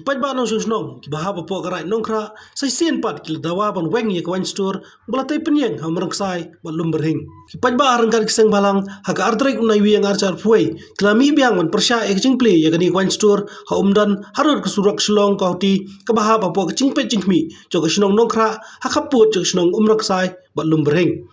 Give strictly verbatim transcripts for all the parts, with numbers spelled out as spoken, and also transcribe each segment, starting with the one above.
paidbah nongshong shnong kiba hap hapoh ka Raid Nongkhrah sa shisien pat ki la dawa ban weng ïa ka wine store ba la tei pynïeng ha Umrangksai bad Lumbyrhing. Ki paidbah ha ryngkat ki seng bhalang ha ka artarik u Naiwieng arhajar arphew wei ki la mih biang ban pyrshah ïa ka jingplie ïa kane ka wine store ha Umdon harud ka surok Shillong Guwahati kaba hap hapoh ka jingpeit jingkhmih jong ka shnong Nongkhrah ha khappud jong ka shnong Umrangksai bad Lumbyrhing.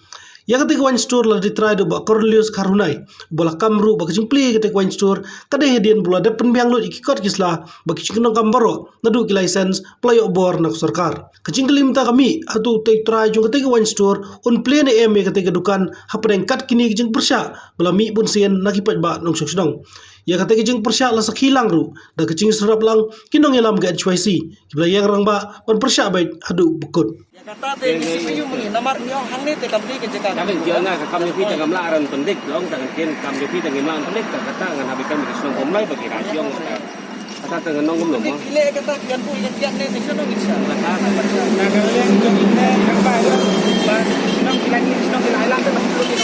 Ïa katei ka wine store la dei trai da u Bah Cornelius Kharhunai, uba la kam ruh ba ka jingplie ïa katei ka wine store ka dei hadien ba la dep pynbiang lut ïa ki kot ki sla ba ki jingdonkam baroh naduh ki license ba la ïoh bor na ka sorkar. Ka jingkylli mynta ka mih, hato utei u trai jong katei ka wine store un plie ne em ïa katei ka dukan hapdeng kat kine ki jingpyrshah ba la mih bunsien na ki paidbah nongshong shnong. Ïa katei ka jingpyrshah la sakhi lang ruh da ka jingsngewsarong lang ki nongïalam ka H Y C kiba la ïeng rangbah ban pyrshah beit haduh ba kut. Ïa kata te ki shu ïohi mynta namar ngi ong hangne te kam dei ka jaka. Ka dei jaka nga ka kam ïa phi te ngam lah ban pyndik, long ta kan ken kam ïa phi te ngim lah ban pyndik, ta kata ngan hap ban kam ïa ka shnong Bumlai ba ki rah jong ta. Kata te ngan ong kumno mo. Ki leh kata ki kan buh ïa kiad ne te shnong ngi sha. Kata na ka liang jong ngi te kan ba ïa ba shnong ki la ngi shnong ki la ai lang te ba ki la ngi.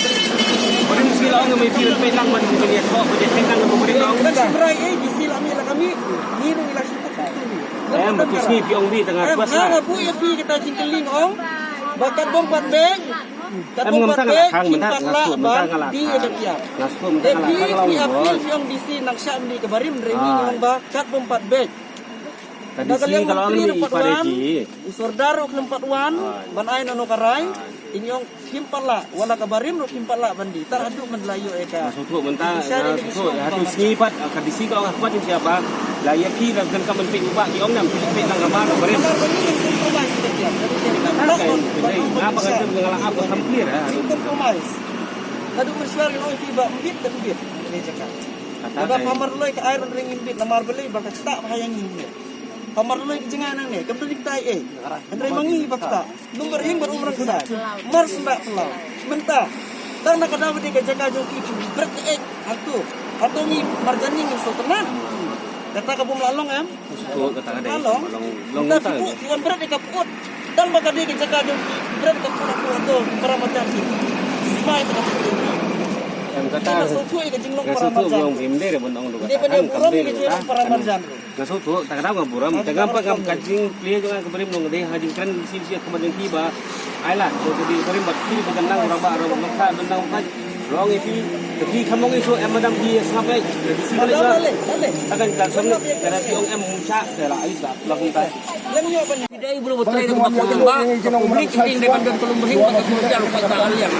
Wan mesti long ngi phi peit lang ban pyndik ko pyndik peit lang ban pyndik long. Kan shu rai eh ki si la mi la kami. Ngi ruh ngi la shu Em, ba tu sngi phi ong bi tang nga request nga. Nga buh ïa phi kita jingkylli ong. Ba kat bym pat beit. Kat bym pat beit. Kim pat lah ban die ïa ka kiad. Nga sngewthuh mynta nga la khang long. Phi ong D C nang shah mynta ka barim ring ong ba kat bym pat beit. Ka D C ka long ni i pare ki. U sordar u khlem pat wan ban ai nano ka rai. Ini ong Kim pat lah, wat la ka barim ruh kim pat lah ban die. Tar haduh mynta la ïoh ïa ka. Nga sngewthuh mynta, nga sngewthuh. Haduh sngi pat, ka D C ka ong ha khmat ïa ba. La ïa ki la donkam ban peit u bah ki ong nam peit lang ka bar ka barim. Namar ba ngi ngim compromise ïa ka. Jadi kita nak ban ngapa kata nga la ap ka kam clear ha. Ngim compromise. Haduh mynshuwa ngi ong ki ba mbit ka mbit. Ini jaka. Kata ba pamar loi ka ai ban ring mbit namar balei ba ka tak ba ha ïa ngi mbit. Pamar loi ka jingïalang ne, kam dei tai eh. Hynrei ma ngi ba ka tak. Lumbyrhing bad Umrangksai. Mar sembah pynlaw. Mynta. Tang na ka daw ba dei ka jaka jong ki ki bret eh. Hato. Hato ngi marjan ngi ngin sngewtynnat. Kata ka bym lah long em. Sngewtynnat kata ka dei. Long. Long. Mynta ki put ki wan bret eh ka put. Tang ba ka dei ka jaka jong ki bret eh ka put hato hato para marjan ki. Sbai ta ka put. Em kata. Sngewtynnat ka jinglong para marjan. Long bim dei re ban ong do kata. Dei ban ong burom ka jinglong para marjan. Nga sngewthuh, ta ka daw nga burom, ta ngam pat ngam ka jingplie jong nga ka barim nong dei ha jingkren shisha khmat jong ki ba. Ai la, to ka dei barim ba ki ba kan nang rangbah rangbah ka ban nang ka long ïa ki, ki kham ong ïa shu em madam ki sngap eh, ki si ka leh. Ta kan kan som ne, ka da ki ong em musa, ka la ai sa, la kum ta. Ki dei bro ba trai da ka ba ka ba, ka public ki dei ban don ka Lumbyrhing ba ka commercial rupa ta aliang.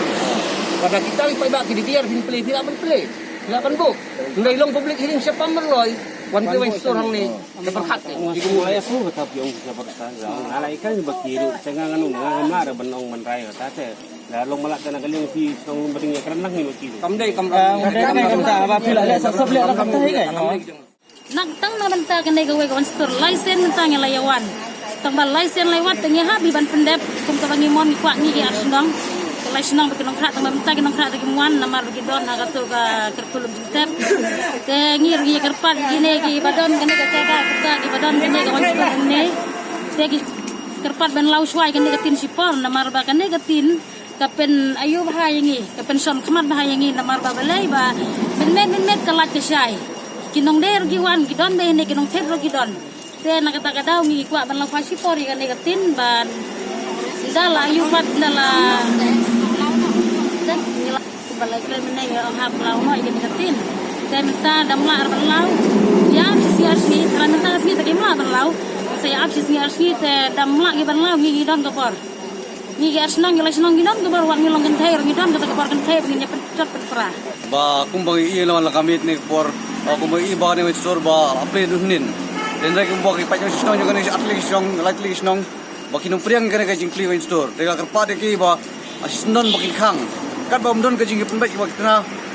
Pada kita ki paidbah ki dei tiar phin plie, phi la ban plie, phi la ban buh. Ndai long public hearing sha pamar loi, wan plie wan store hangne. Ka pyrkhat te. Ki kum ai asu kata phi ong ka pyrkhat. Nga lai kan ba ki ruh te nga nganu nga ngam lah ban ong ban rai kata te. La long mala te na ka liang phi song ba ding ïa kren lang ni ba ki ruh. Kam dei kam rai. Kam dei kam ta ba phi la le sap sap le la kam ta hi kai. Nang tang na bynta kane kawei ka wan store license mynta ngi la ïa wan. Tang ba license la ïa wan te ngi hap hi ban pyndep kum kaba ngi mon ngi kwah ngi ki ar shnong. Ki lai shnong ba ki nongkhrah tang ba mynta ki nongkhrah te kim wan namar ba ki don ha kato ka kyrkulum. Tep. Te ngi ruh ngi kyrpad kine kiba don kane ka jaka, kita kiba don kane ka wan sdang kane. Te ki kyrpad ban law shuwa kane ka tin shipor namar ba kane ka tin ka pyn ayu bha ïa ngi, ka pynshon khmat bha ïa ngi namar ba balei ba mynmiet mynmiet ka lait ka shai. Ki nongdei ruh ki wan, ki don dei ne ki nongthied ruh ki don. Te na kata ka daw ngi kwah ban la pha shipor ïa kane ka tin ban da la ïa pat da la. Te ngi la ban la kren mynne ngi ong hap la ong ïa kane ka tin. Te mynta da mlah ban law. Ïa shi sngi ar sngi, mynta sngi te kim lah ban law. Sa ïa ap shi sngi ar sngi te da mlah ngi ban law ngi ngi don ka por. Ngi ki ar shnong ngi la shnong ngi don ka bor wat ngi long kynthei ruh ngi don ka bor kynthei ngi ïa pynjot pynpra. Ba kumba ngi i la wan la ka miet ne ka por ba kumba ngi i ba ne wine store ba la plie dun nin. Dei kumba ki paid shnong jong kane ar tylli ki shnong lai tylli ki shnong ba ki nongpdiang kane ka jingplie wine store. Te ka kyrpad ïa ki ba a shisien don ba kin khang. Katba ym don ka jingïapynbeit ba ki tna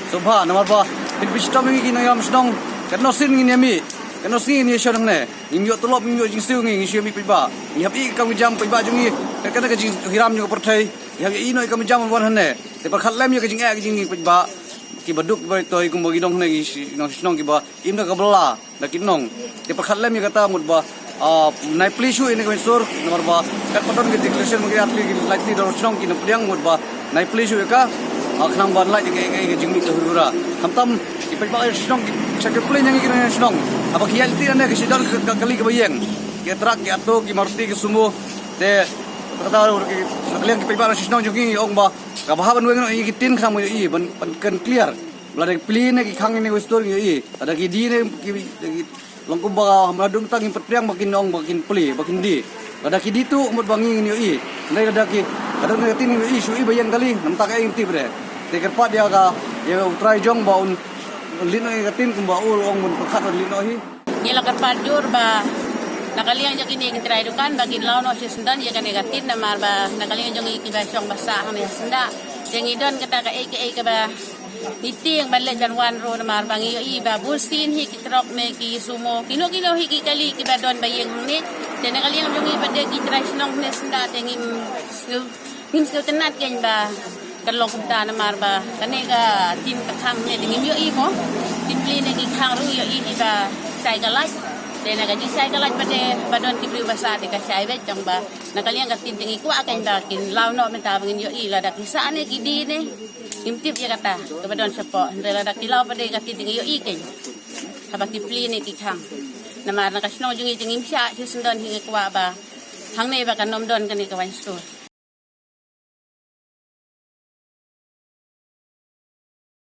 sngewbha namar ba phin pynchitom ïa ngi ki nongïalam shnong. Katno sien ngin ïa mih katno sngi ngin ïa shong hangne. Ngim ïoh tulop, ngim ïoh jingsiew ngi, ngi shu ïa mih paidbah. Ngi hap ïoh ïa ka kam ka jam paidbah jong ngi. Kat kane ka jinghiram jong ka pyrthei. Ngi hap ïoh ïa ka kam ka jam ban wan hangne. Te pyrkhat lem ïa ka jingeh ka jingim paidbah. Kiba duk kiba itoi kumba ngi don hangne ngi shnong shnong kiba im da ka bylla da ki nong. Te pyrkhat lem ïa kata mut ba nai plie shuh ïa kane ka wine store namar ba katba don ka declaration ba ngi hap plie ki lai tylli don shnong ki nongpdiang mut ba nai plie shuh ïa ka. Khnang ban lait ïa ka jingmih ka hura. Khamtam ki paidbah shnong ki Sha ka pli ngi ki nongshong shnong, haba ki ïaid lynti nangne ki shu don ka kali kaba ïeng, ki truck, ki auto, ki Maruti, ki Sumo. Te kata ki, na ka liang ki paidbah nongshong shnong jong ngi ong ba kaba hap ban weng noh ïa ki tin kham ïohi ban, ban kan clear. Lada ki pli ne ki khang ne wei stor ïohi. Lada ki die ne ki, ki long kumba ha maladun tang ngim pat pdiang ba kin ong ba kin pli ba kin die. Lada ki die tu mut ba ngi ngin ïohi. Hynrei lada ki, lada ka tin ngin ïohi shu i ba ïeng kali, namar kata ka ïeng tip re. Te kyrpad ïa ka, ïa U Trai jong ba un leit noh ïa ka tin kumba u ong ban pyrkhat ban leit noh hi. Ngi la kyrpad jur ba na ka liang jong kine ki trai dukan ba kin law noh shisyndon ïa kane ka tin namar ba na ka liang jong ngi kiba shong ba sah hangne ha Syndah. Te ngi don kata kaei kaei kaba ngi tieng ban leit ban wan ruh namar ba ngi ïohi ba bun sien hi ki truck ne ki Sumo, kino kino hi ki kali kiba don ba ïeng hangne. Te na ka liang jong ngi pat de ki trai shnong hangne Syndah te ngim, ngim sngewtynnat kein ba kan long kumta namar ba kane ka tin ka khang ne te ngim ïohi mo. Ki pli ne ki khang ruh ïohi hi ba shai ka light. Te na ka jingshai ka light pat de ba don ki briew ba sah te ka shai beit, tang ba na ka liang ka tin te ngi kwah kein ba kin law noh mynta ba ngin ïohi lada ki sah ne ki die ne. Ngim tip ïa kata kaba don shapoh, hynrei lada ki law pat de ka tin te ngi ïohi kein. Haba ki pli ne ki khang. Namar na ka shnong jong ngi te ngim shah shisyndon hi, ngi kwah ba hangne ba kan ym don kane ka wine store.